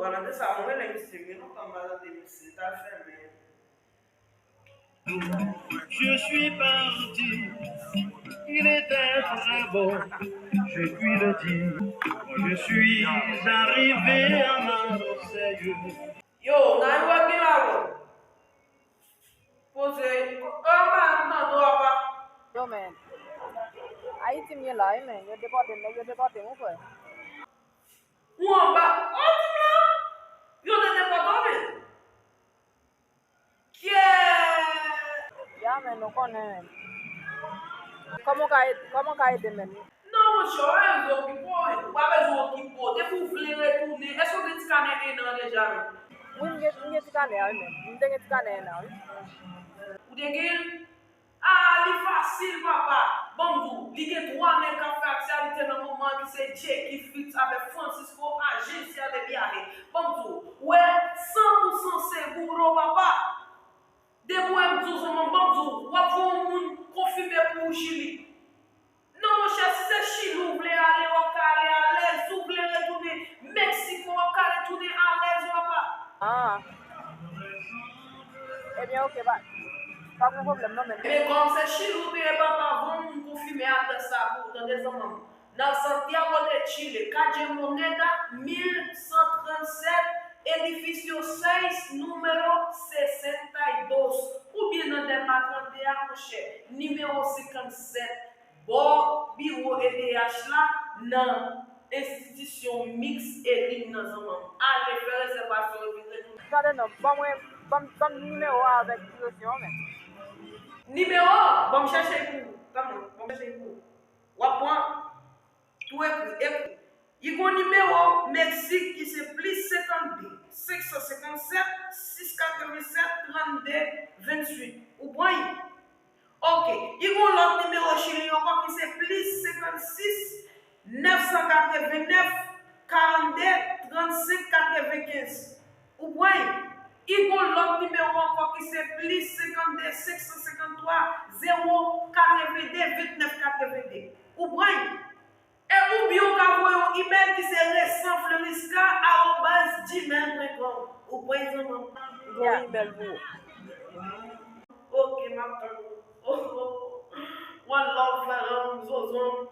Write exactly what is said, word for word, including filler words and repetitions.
Palan de sa, mwen rele misye, gen lontan m pa tande misye, l ta fèmen. Je suis parti, il était très beau, je puis le dire. Moi, je suis arrivé à Marseille. Yo, nan yo gen la yo. Poze, oh man, nan do apa. Yo, men. Ayiti m ye la, wi, men. Yo depòte m, nèg yo depòte m, wi, frè. Ou anba. Oh, di m la. Yo te depòte w, men. Kyè! Ya, men, nou konnen, men. Kòman w ka ed-, kòman w ka ede m, men? Non, monchè, w pa bezwen okipe w, men. Ou pa bezwen okipe w. Depi w vle retounen, èske w gen ti kanè en an deja, men? Wi, m gen, m gen ti kanè a, wi, men. M te gen ti kanè en an, wi. Ou te gen? Ah, li fasil, papa. Ban m di w, li gen twa nèg k ap fè aktyalite nan moman an ki se Jackie Fritz avèk Francisco, ajansi de byahe. Ban m di w, w wè, san pou san seguro, papa. Depi w wè m di w, zanmi m, ban m di w, w ap voye yon moun konfime pou ou Chili. Non, monchè, si se Chili w vle ale, w ap ka ale alèz. Si w vle retounen Meksiko, w ap ka retounen alèz, papa. Ah. Ebyen, oke, pa, pa gen pwoblèm, non, men. Men kòm se Chili w te ye, papa, voye yon moun konfime adrès la pou ou, tande, zanmi m. Nan Santiago de Chile, calle Moneda, mil san trannsèt, edificio seis, número sesenta y dos, oubyen nan Dèlma trannde a, monchè, nimewo senkannsèt, bò biwo E D H la, nan enstitisyon Mix Elin nan, zanmi m. Ale fè rezèvasyon epi retounen. Tande non, ban mwen, ban m, ban m nimewo a avèk direksyon an, men. Nimewo? Ban m chèche l pou ou. Tann mwen, ban m chèche l pou ou. W ap pran, tou ekri, ekri. Li gon nimewo Meksik ki se plis senkannde, senk san senkannsèt, sis katrevensèt, trannde, venntuit. Ou pran li? Oke. Li gon lòt nimewo Chili ankò ki se plis senkannsis, nèf san katrevennèf, karannde, trannsenk, katrevenkenz. Ou pran li? Li gon lòt nimewo ankò ki se plis senkannde, senk san senkanntwa, zewo, katrevende, vennèf, katrevende. Ou pran li? E oubyen ou ka voye yon imèl ki se resan fleurisca arobaz gmail pwen kòm. Ou pran li, zanmi m? Gon imèl pou ou. Oke, m ap tann ou. One love, frè m, zozon.